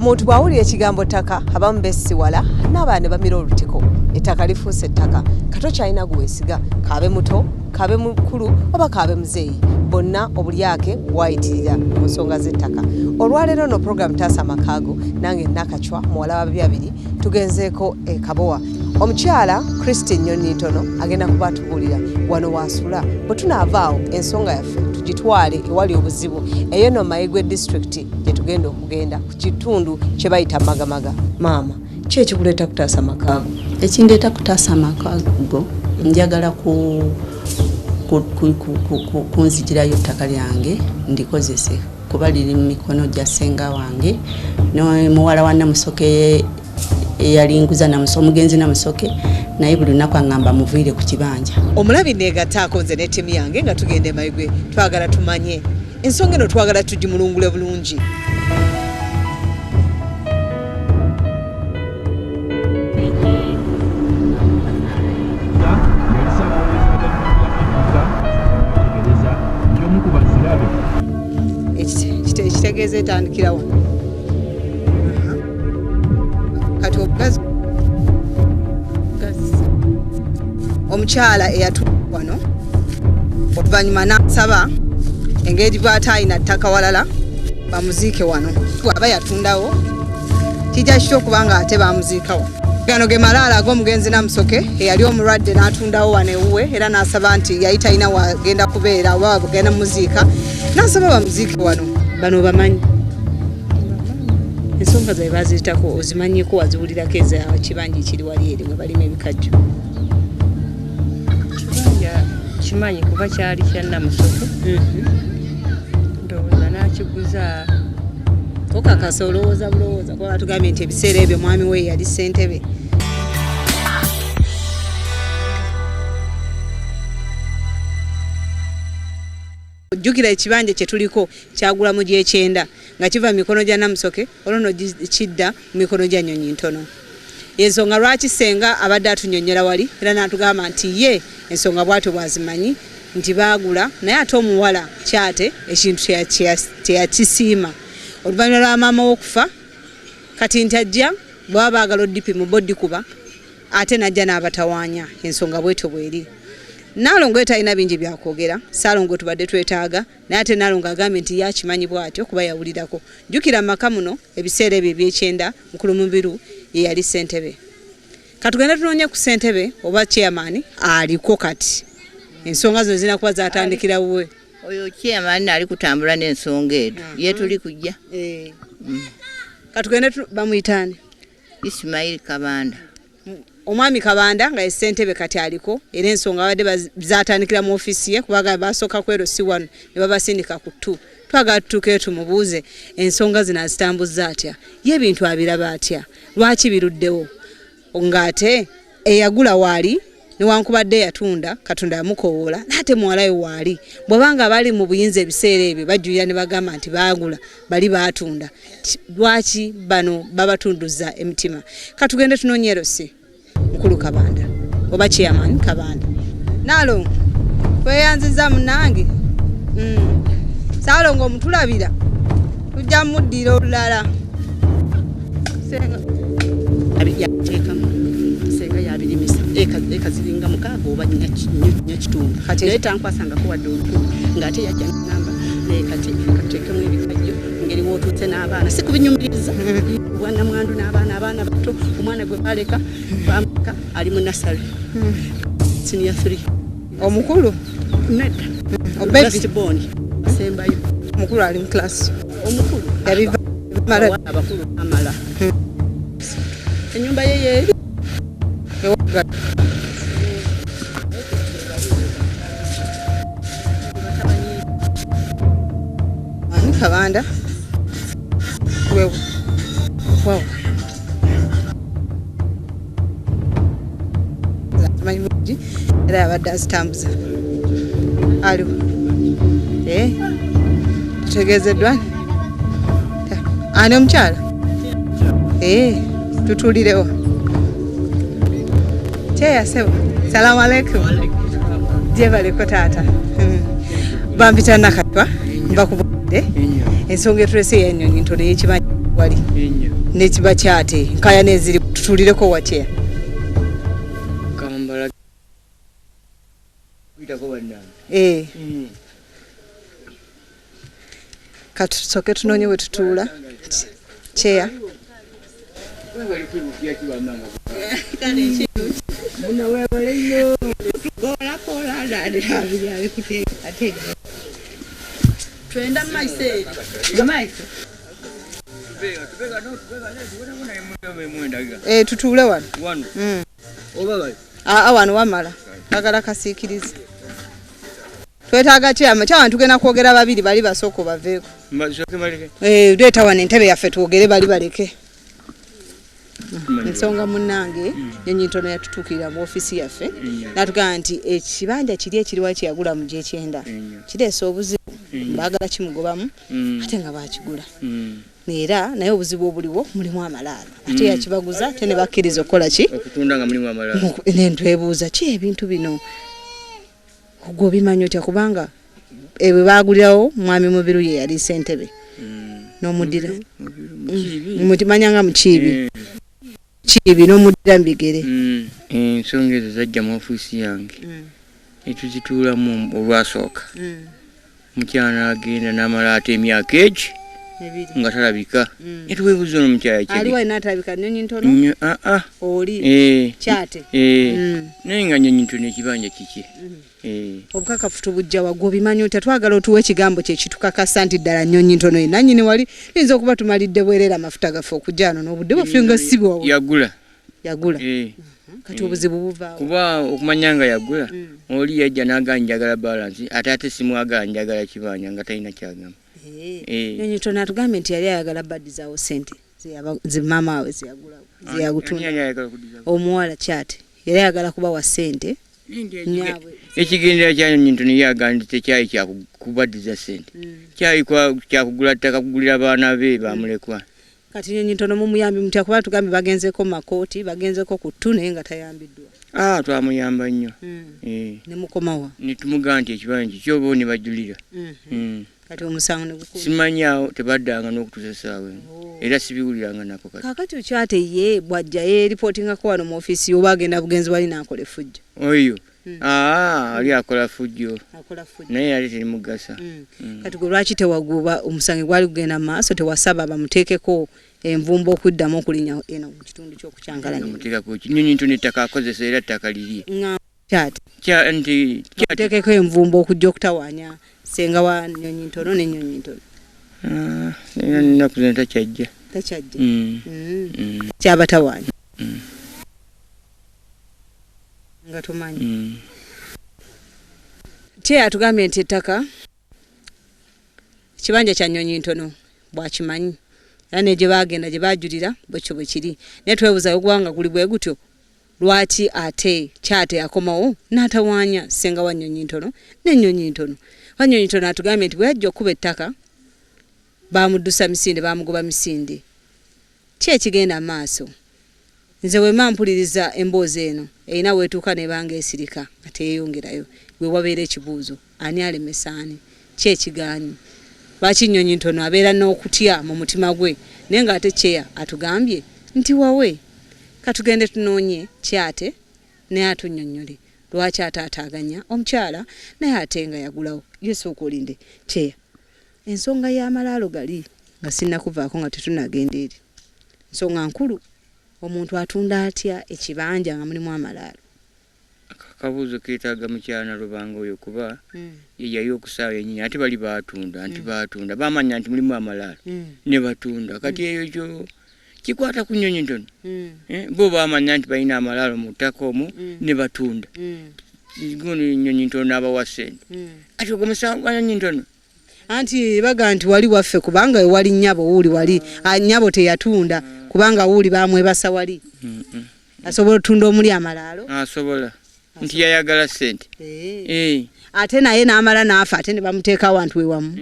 Omuntu bw'awulira ekigambo ttaka abamu bessiwala n'abaana ne bamira olutiko. Ettaka lifuuse ettaka, kato kyalina gwe weesiga, kaabe muto, kaabe mukulu oba kaabe muzeeyi, bonna obulyake bwayitirira mu nsonga z'ettaka. Olwaleero no program Taasa Amakaago, nange Nakacwa muwala wa Babyabiri, tugenzeeko e Kabowa. Omukyala Christine Nyonitono agenda kuba atubuulira wano waasula. Bwe tunaavaawo ensonga yaffe tugitwale ewali obuzibu, eyo no Mayigwe disitulikiti gye tugenda okugenda ku kitundu kye bayita Magamaga. Maama, ki ekikuleeta kutaasa amakaago? Ekindeeta kutaasa amakaago, njagala kunzigirayo ttaka lyange ndikozese, kuba liri mu mikono gya ssenga wange muwala wa Namusoke eyalinguza omugenzi Namusoke, naye buli lunaku aŋŋamba muviire ku kibanja. Omulabi, neegattaako nze ne ttiimu yange nga tugenda e Mayigwe. Twagala tumanye ensonga eno, twagala tugimulungule bulungi. Yali ssaabawolereza wa gavumenti ya Afrika n'ategeereza nti omu ku bazirabe. Ekitegeeza etandikira wano kati obugazi. Omukyala eyatuuka wano oluvannyuma n'asaba engeri bw'ataalina ttaka walala bamuziike wano, aba yatundawo kijja kitya okuba nga ate bamuziikawo? Gano ge malaalo ag'omugenzi Namusoke eyali omulwadde n'atundawo wano ewuwe, era n'asaba nti yali talina wagenda kubeera oba bagenda muziika, n'asaba bamuziike wano. Bano bamanyi ensonga zaabwe baziyitako, ozimanyiko, waziwulirako eza kibanja ekiri wali eri mwe balima ebikajjo? Kibanja kimanyi kuba kyali kya Namusoke, ndowooza n'akiguza. Okakasa olowooza bulowooza? Kuba batugambye nti ebiseera ebyo mwami we yali ssentebe. Jjukira ekibanja kye tuliko kyagula mu gyekyenda nga kiva mu mikono gya Namusoke, olwo no kidda mu mikono gya Nyonyi Ntono. Ensonga lwaki senga abadde atunyonnyola wali era n'atugamba nti ye ensonga bw'atyo bw'azimanyi nti baagula, naye ate omuwala kyate ekintu teyakisiima oluvannyuma lwa maama w'okufa. Kati nti ajja bwaba baagala oddipimu bo ddikuba ate n'ajja n'abatawaanya. Ensonga bwetyo bweri. Naalongo ye talina bingi byakwogera, Saalongo tubadde twetaaga, naye ate Naalongo agambye nti ye akimanyi bw'atyo kuba yawulirako. Jjukira maka muno ebiseera ebyo ebyekyenda mukulu Mubiru ye yali ssentebe. Katugende tunoonye ku ssentebe oba chairman aliko kati. Ensonga zino zirina kuba zatandikira wuwe. Oyo chairman ali kutambula n'ensonga edo, ye tuli kujja. Katugende bamuyitaani? Ismail Kabanda. Omwami Kabanda nga ye ssentebe kati aliko, era ensonga babadde zatandikira mu ofiisi ye, kubanga basooka kwero si wano ne babasindika ku ttu. Twagala tutuukeyo tumubuuze ensonga zino azitambuzza atya, ye ebintu abiraba atya, lwaki biruddewo ng'ate eyagula waali, newankubadde yatunda Katonda yamukowoola, n'ate muwalayo waali. Bw'abanga bali mu buyinza ebiseera ebyo bajjulira ne bagamba nti baagula, bali baatunda, lwaki bano babatunduza emitima? Katugende tunoonye erosi mukulu Kabanda oba chairman Kabanda. Naalongo, tweyanziza munnange. Saalongo omutulabira, tujja muddira olulala. Yateekamu senga yabirimisa eka ziringa 6 oba 4 kitundu, naye tankwasangako wadde olukumi, ng'ate yajja nagamba naye kati katuteekemu ebikajjo ngeri wootuuse n'abaana si kubinyumiriza bwanamwandu n'abaana, abaana bato, omwana gwe baleka bamuleka ali mu nursery senior 3. Omukulu? Nedda. Obebi? Last born asembayo. Omukulu ali mu class? Omukulu. Yabiva mala. Abakulu amala ennyumba ye yeeri. Ewaga. Ani Kabanda? Wewe. Wow. Manyi bulungi era abadde azitambuza. Aliwo. Eh? Tutegeezeddwa. Ani omukyala? Eh, tutuulirewo. Kyeya sebo. Salamu alaikum. Gyebaleko taata. Bampita Nakatwa, mbakubudde. Ensonga etulese ey'ennyonyi ntono ey'ekibanja Wali nekiba kyate nkaya neziri tutulireko wacheya kambala kuyitako bannange. Katusoke tunoonye we tutuula. Cheya. Twenda mu maiso eri. Tutuule wano. Aa wano wamala. Agala kasiikirize. Twetaaga kyama kyawantu tugenda kwogera babiri bali basooka baveeko. Leeta wano entebe yaffe twogere bali baleke. Ensonga munnange Nnyonyi Ntono yatutuukirira mu ofiisi yaffe n'atugamba nti ekibanja kiri ekiriwa kye yagula mu gy'ekyenda kireese obuzibu, baagala kimugobamu ate nga baakigula. Era naye obuzibu obuliwo mulimu amalaalo ate yakibaguza ate ne bakkiriza okukola ki? Okutunda nga mulimu amalaalo. Ne ntwebuuza ki ebintu bino gwe obimanyi otya kubanga ebwe baagulirawo mwami Mubiru ye yali ssentebe n'omuddira manya nga Mukiibi Kiibi n'omuddira mu bigere. Ensonga ezo zajja mu ofiisi yange ne tuzituulamu olwasooka. Mukyala n'agenda n'amala ate emyaka egi nga talabika. Ne tuweebuuza ono mukyala ki? Ali wali n'atalabika Nnyonyi Ntono? Oli Kyate. Naye nga Nnyonyi Ntono ekibanja kiki? Obukakafu tubujja wa gwe obimanyi otya? Twagala otuwe ekigambo kye kitukakasa nti ddala Nnyonyi Ntono ye nannyini wali. Tuyinza okuba tumalidde bwereere amafuta gaffe okujja wano n'obudde bwaffe nga si bwawo. Yagula. Yagula. Kati obuzibu buvaawo. Kuba okumanya nga yagula, oli yajja n'agamba njagala balance, ate simwagala njagala kibanja nga talina kyagamba. Nnyonyi Ntono atugambye nti yali ayagala baddizaawo ssente maama we zeyagulawo, zeyagutunda. Omuwala Kyate yali ayagala kubawa ssente. Ekigendera kya Nnyonyi Ntono ye agamba nti tekyali kya kubaddiza ssente. Kyali kya kugula ttaka kugulira baana be bamulekwa. Kati Nnyonyi Ntono mumuyambi mutya kuba tugambye bagenzeko mu makooti, bagenzeko ku ttu naye nga tayambiddwa. Twamuyamba nnyo. Ne mukomawa? Ne tumugamba nti ekibanja kikyo oba ne bajulira. Kati omusango ne gukoma. Simanyi awo tebaddanga n'okutuusa essaawa eno. Era sibiwuliranga nako kati. Kaakati Kyate ye bw'ajja yeeripootingako wano mu ofiisi oba agenda bugenzi wali n'akola effujjo? Oyo. Ali akola fujjo. Akola fujjo. Naye yali terimugasa. Kati gwe lwaki tewaguba omusango gwali gugenda mu maaso tewasaba bamuteekeko envumbo okuddamu okulinnya eno mu kitundu ky'okukyankalanya? Bamuteekako ki? Nnyonyi Ntono ettaka akozesa era ttaka lirye. Kyate. Nti Bamuteekeko envumbo okujja okutawaanya ssenga wa Nnyonyi Ntono ne Nnyonyi Ntono. Era ennaku zino takyajja. Takyajja. Kyabatawaanya. Nga tomanyi. Kye atugambye nti ettaka ekibanja kya Nnyonyi Ntono bw'akimanyi era ne gye baagenda gye baajulira bwekyo bwe kiri. Naye twebuuza okubanga guli bwe gutyo lwaki ate Kyate akomawo n'atawaanya ssenga wa Nnyonyi Ntono ne Nnyonyi Ntono. Wa Nnyonyi Ntono atugambye nti bwe yajja okuba ettaka baamuddusa misinde, baamugoba misinde. Ki ekigenda maaso? Nze bwe mba mpuliriza emboozi eno erina weetuuka n'ebanga esirika nga teyeeyongerayo, we wabeera ekibuuzo ani alemesa ani? Ki ekigaanyi? Lwaki Nnyonyi Ntono abeera n'okutya mu mutima gwe naye ng'ate Kyeya atugambye nti wawe? Katugende tunoonye Kyate naye atunnyonnyole lwaki ataataaganya omukyala naye ate nga yagulawo. Ye sooka olinde Kyeya. Ensonga y'amalaalo gali nga sinnakuvaako nga tetunnagenda eri. Nsonga nkulu. Omuntu atunda atya ekibanja nga mulimu amalaalo? Akabuuzo keetaaga mukyala Nalubanga oyo kuba ye yali okusaawa yennyini ate bali baatunda nti baatunda baamanya nti mulimu amalaalo ne batunda. Kati eyo kyo kikwata ku Nnyonyi Ntono. Bo baamanya nti balina amalaalo mu ttaka omwo ne batunda. Guno Nnyonyi Ntono n'abawa ssente. Kati ogwo musango gwa Nnyonyi Ntono. Anti baga nti wali waffe kubanga wali nnyabo wuuli wali nnyabo teyatunda kubanga wuuli baamwebasa wali. Asobola otunda omuli amalaalo? Asobola. Nti yayagala ssente. Ate naye n'amala n'afa ate ne bamuteeka awantu we wamu.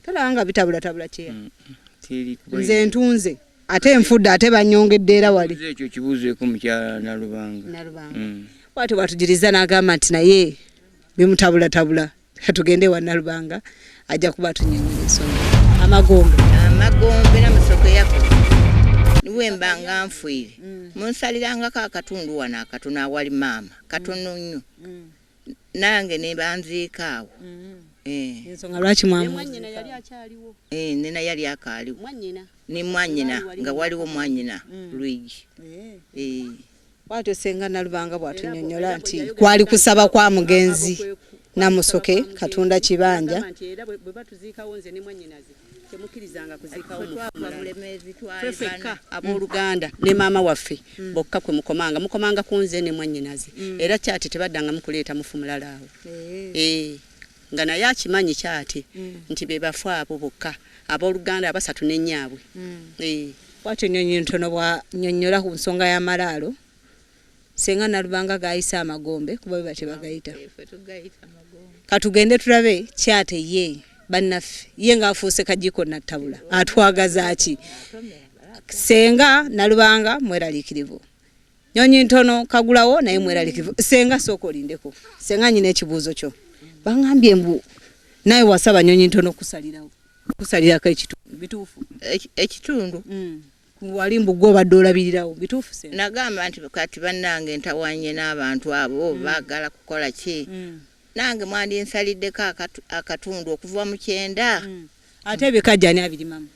Tolaba nga bitabulatabula Kyeya. Nze ntunze ate nfudde ate bannyongedde era wali. Ekyo kibuuzeeko mukyala Nalubanga. Nalubanga. Bw'atyo bw'atujulizza n'agamba nti naye bimutabulatabula. Tugende wa Nalubanga ajja kuba atunnyonnyola ensonga. Amagombe. Amagombe Namusoke yakola. Bwe mba nga nfiire munsalirangako akatundu wano akatono awali maama, katono nnyo, nange ne banziika awo. Ensonga lwaki Ne mwamu mwannyina yali akyaliwo. Nena yali akaaliwo. Mwannyina. Ne mwannyina, nga waliwo mwannyina Lwigi. Bwatyo Senga Nalubanga bw'atunyonnyola nti kwali kusaba kwa mugenzi Namusoke Katunda kibanja. Agamba nti era bwe batuziikawo nze ne mwannyinaze, temukkirizanga kuziikawo mufu mulala. Ffe ffekka abooluganda ne maama waffe bokka kwe mukomanga, mukomanga ku nze ne mwannyinaze, era kyati tebaddangamu kuleeta mufu mulala awo. Nga naye akimanyi kyati nti be bafu abo bokka abooluganda abasatu n'ennyaabwe. Bwatyo Nnyonyi Ntono bw'annyonnyola ku nsonga y'amalaalo Senga Nalubanga gayise amagombe, kuba bwe batyo bagayita. Katugende tulabe kyate ye bannaffe ye ng'afuuse kajiiko nattabula atwagaza ki. Senga Nalubanga mweraliikirivu, Nnyonyi Ntono kagulawo naye mweraliikirivu. Senga sooka olindeko, senga nyina ekibuuzo kyo. Baŋŋambye mbu naye wasaba Nnyonyi Ntono kusalirawo, kusalirako ekitundu, bituufu? Ekitundu? Wali mbu gwe obadde olabirirawo, bituufu senga? Nagamba nti kati bannange ntawanye n'abantu abo, baagala kukola ki? Nange mwandinsaliddeko akatundu okuva mu 90. Ate ebikajjo ani abirimamu?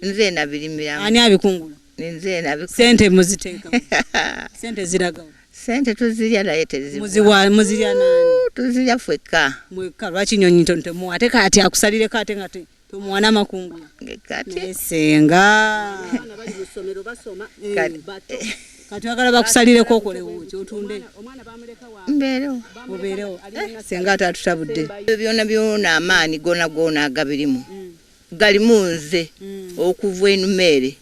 Nze nabirimiramu. Ani abikungula? Nze nabikungula. Sente muziteekamu, sente ziragawo? Sente tuzirya naye tezibwa. Muziwa, muzirya naani? Tuzirya ffekka. Mwekka? Lwaki Nnyonyi Ntono temuwa? Ate kati akusalireko ate nga tomuwa n'amakungula. Kati Naye senga Abaana bali mu ssomero basoma. Bato. Kati oyagala bakusalireko okolewo ki? Otunde? Omwana bamuleka wa Mbeerewo. Obeerewo. Senga ate atutabudde. Ebyo byona byona, amaanyi gona gona agabirimu galimu nze, okuva enumeere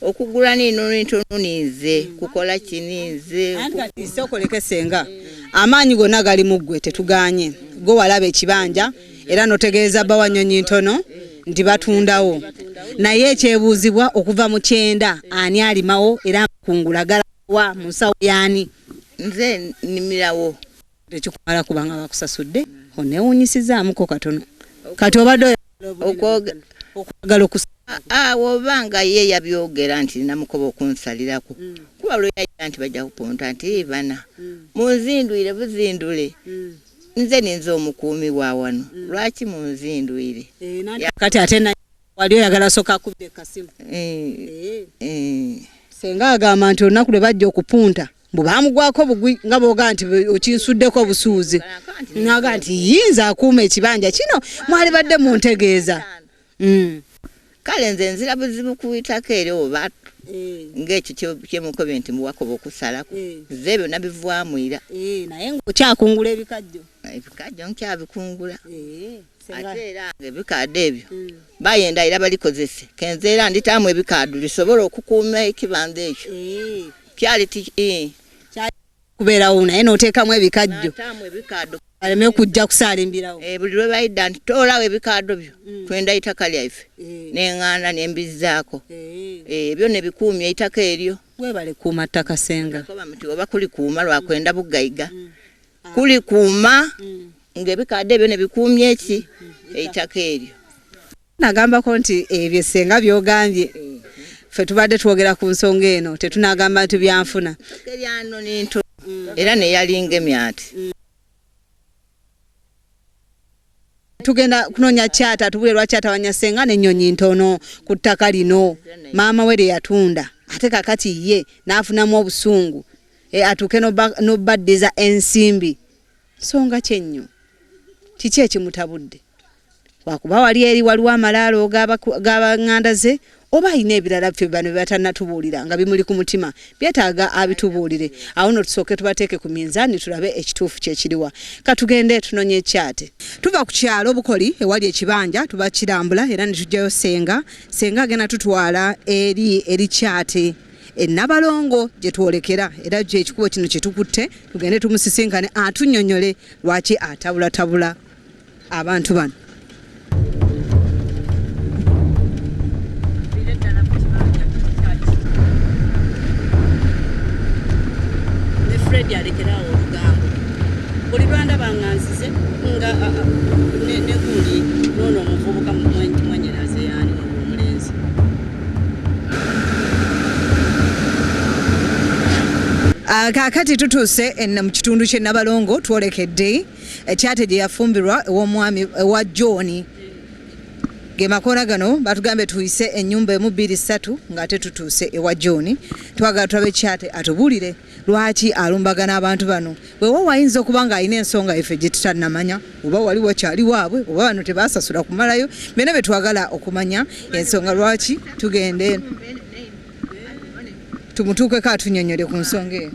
okugula nino ntono ninze, kukola kininze. Anti kati sookoleke senga, amaanyi gonna gali mu ggwe, tetuganye, gwe walaba ekibanja era notegeeza bba wa Nnyonyi Ntono nti batundawo, naye ekyebuuzibwa, okuva mu 90 ani alimawo era amakungula galawa mu nsawo yaani? Nze nnimirawo. Tekikumala kubanga bakusasudde? Oneewuunyisizaamuko katono. Kati obadde okwagala okusa Awo oba nga ye yabyogera nti namukoba okunsalirako, kuba lwe yajja nti bajja kupunta nti "Ee, bana munzindwire buzindule, nze ninze omukuumi wa wano, lwaki munzindwire?" Kati ate wali oyagala soka akubire kasimu. Senga agamba nti olunaku lwe bajja okupunta mbu baamugwako bugwi nga booga nti okinsuddeko obusuuzi, naga nti yinza akuuma ekibanja kino, mwali badde muntegeeza. Kale nze nzira buzibu ku itaka eryo oba ng'ekyo kyemukobye nti muwakoba okusalako, nze ebyo nabivaamu ira. Naye ng'okyakungula ebikajjo? Ebikajjo nkyabikungula, ate era nga ebikaado ebyo bayenda era balikozese, kenze era nditaamu ebikaado lisobole okukuuma ekibanja ekyo kyali ti. Kubeerawo naye n'oteekamu ebikajjo. Nataamu ebikaado. Baleme kujja kusaalimbirawo. Buli lwe bayidda nti toolawo ebikaado byo, twenda itaka lyaife, neŋŋaana nembizzaako. Ebyo ne bikuumya eitaka eryo. Webale kuuma ttaka senga. Koba muti oba kulikuuma lwakwenda bugayiga, kulikuuma ng'ebikaado ebyo ne bikuumya eki eitaka eryo. Nagambako nti ebyo senga byogambye, ffe tubadde twogera ku nsonga eno, tetunagamba nti byanfuna. Eryano ninto era neyalingemya ati. Tugenda kunoonya kyata atubule lwaki atawanya senga n'Ennyonyi Ntono ku ttaka lino maama we lye yatunda, ate kakati ye n'afunamu obusungu, atuuke n'obaddiza ensimbi. Nsonga kyennyo kiki ekimutabudde? Wakuba wali eri waliwo amalaalo g'abaŋŋanda ze, oba alina ebirala ffe bano bye batannatubuulira nga bimuli ku mutima, byetaaga abitubuulire. Awo no tusooke tubateeke ku minzaani tulabe ekituufu kyekiriwa. Katugende tunonye ekyate. Tuva ku kyalo Bukoli ewali ekibanja, tuba kirambula era ne tujjayo senga. Senga agenda tutwala eri kyate enabalongo gye twolekera, era gye ekikubo kino kye tukutte tugende tumusisinkane atunnyonnyole lwaki atabulatabula abantu bano. Ne Fred alekerawo olugambo, buli lwandaba nga nzize nga ne gundi noono omuvubuka mwenyeraze, yaani omulenzi. Kaakati tutuuse mu kitundu ky'e Nabalongo, twolekedde ekyate gye yafumbirwa ew'omwami ewa John. Ge makoona gano batugambye tuyise ennyumba emu bbiri ssatu ng'ate tutuuse ewa John. Twagala tulabe Kyate atubuulire lwaki alumbagana abantu bano. Wewa wayinza okuba ng'alina ensonga ife gye tutannamanya, oba wali wakyali waabwe, oba bano tebasasula kumalayo. Byonna bye twagala okumanya ensonga lwaki tugende tumutuukeko atunyonnyole ku nsonga eyo.